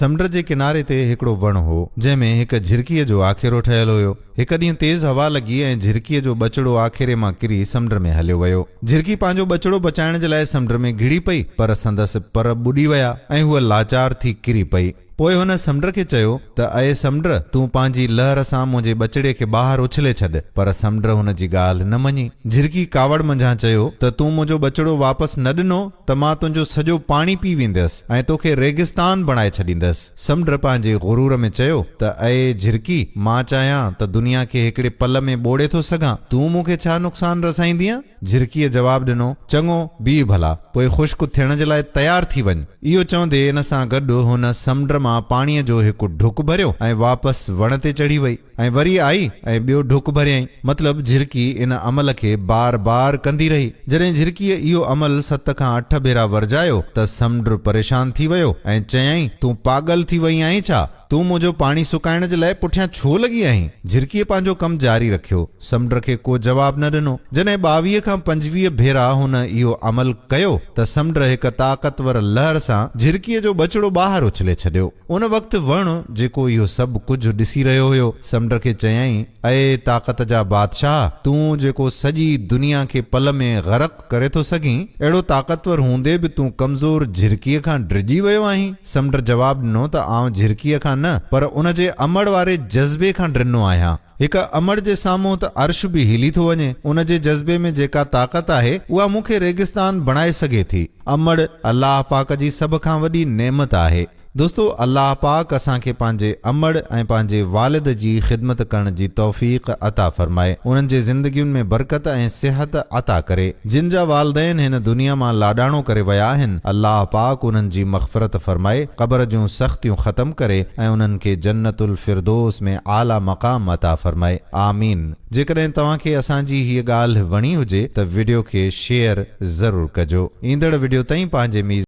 سمنڊ جي ڪناري تي هڪڙو وڻ هو، جنهن ۾ هڪ جهرڪيء جو آکيرو ٺهيل هيو. هڪ ڏينهن تيز هوا لڳي ۽ جهرڪيء جو ٻچڙو آکيري مان ڪري سمنڊ ۾ هليو ويو. جهرڪي پنهنجو ٻچڙو بچائڻ جي لاء سمنڊ ۾ گهڙي پئي، پر سندس پر ٻڏي ويا ۽ هوء لاچار ٿي ڪري پئي. پوء هن سمنڊ کي چيو ته اي سمنڊ! تون پنهنجي لهر سان منهنجي ٻچڙي کي ٻاهر اڇلي ڇڏ. پر سمنڊ هن جي ڳالهه نه مڃي. جهرڪي ڪاوڙ منجهان چيو ته تون منهنجو ٻچڙو واپس نه ڏنو ته مان تنهنجو سڄو پاڻي پي ويندس ۽ توکي ريگستان بڻائي ڇڏيندس. سمنڊ پنهنجي غرور ۾ چيو ته اي جهرڪي! مان چاهيان ته دنيا کي هڪڙي پل ۾ ٻوڙي ٿو سگهان. تون مون کي ڇا نقصان رسائيندينء؟ جهرڪيء جواب ڏنو، چڱو، بيهه ڀلا، پوء خشڪ ٿيڻ جي لاء تيار ٿي وڃ. اهو چوندي ان سان گڏ هن سمنڊ مان پاڻيء جو هڪ ڍڪ ڀريو ۽ واپس وڻ تي چڙهي وئي ۽ وري آئي ۽ ٻيو ڍڪ ڀريائين. مطلب جهرڪي ان عمل کي بار بار ڪندي رهي. جڏهن جهرڪيء اهو عمل ست کان اٺ ڀيرا ورجايو ته سمنڊ پريشان ٿي ويو ۽ چيائين، تون پاڳل ٿي وئي آهين ڇا؟ تون منهنجو پاڻي سڪائڻ جي لاء پٺيان ڇو لڳي آهين؟ جهرڪيء پنهنجو ڪم جاري رکيو. سمنڊ کي ڪو جواب نه ڏنو. جڏهن 22 کان 25 ڀيرا هن اهو عمل ڪيو ته سمنڊ هڪ طاقتور لهر سان جهرڪيء جو ٻچڙو ٻاهر اڇلي ڇڏيو. ان وقت وڻ، جيڪو اهو سڀ ڪجهه ڏسي رهيو هيو، سمنڊ کي چيائين، اي طاقت جا بادشاهه! تون جيڪو سڄي دنيا کي پل ۾ غرق ڪري ٿو سگهين، اهڙو طاقتور هوندي به تون ڪمزور جهرڪيء کان ڊڄي ويو آهين؟ سمنڊ جواب ڏنو ته آئون جهرڪيء کان نه، پر ان جي امڙ واري جذبي کان ڊنو آهيان. هڪ امڙ جي سامهون ته عرش به هلي ٿو وڃي. ان جي جذبي ۾ جيڪا طاقت آهي، اها مون کي ريگستان بڻائي سگهي ٿي. امڙ الله پاڪ جي سڀ کان وڏي نعمت آهي. دوستو الله پاڪ اسان کي پنهنجي امڙ ۽ پنهنجي والد جي خدمت ڪرڻ جي توفيق عطا فرمائي انهن جي زندگين ۾ برڪت ۽ صحت عطا ڪري جن جا والدين هن دنيا مان لاڏاڻو ڪري ويا آهن الله پاڪ انهن جي مغفرت فرمائي قبر جون سختيون ختم ڪري ۽ انهن کي جنت الفردوس ۾ اعليٰ مقام عطا فرمائي آمين جيڪڏهن توهان کي اسان جي هيء ڳالهه وڻي هجي ته وڊيو کي شيئر ضرور ڪجو ايندڙ وڊيو تائين پنهنجي ميز.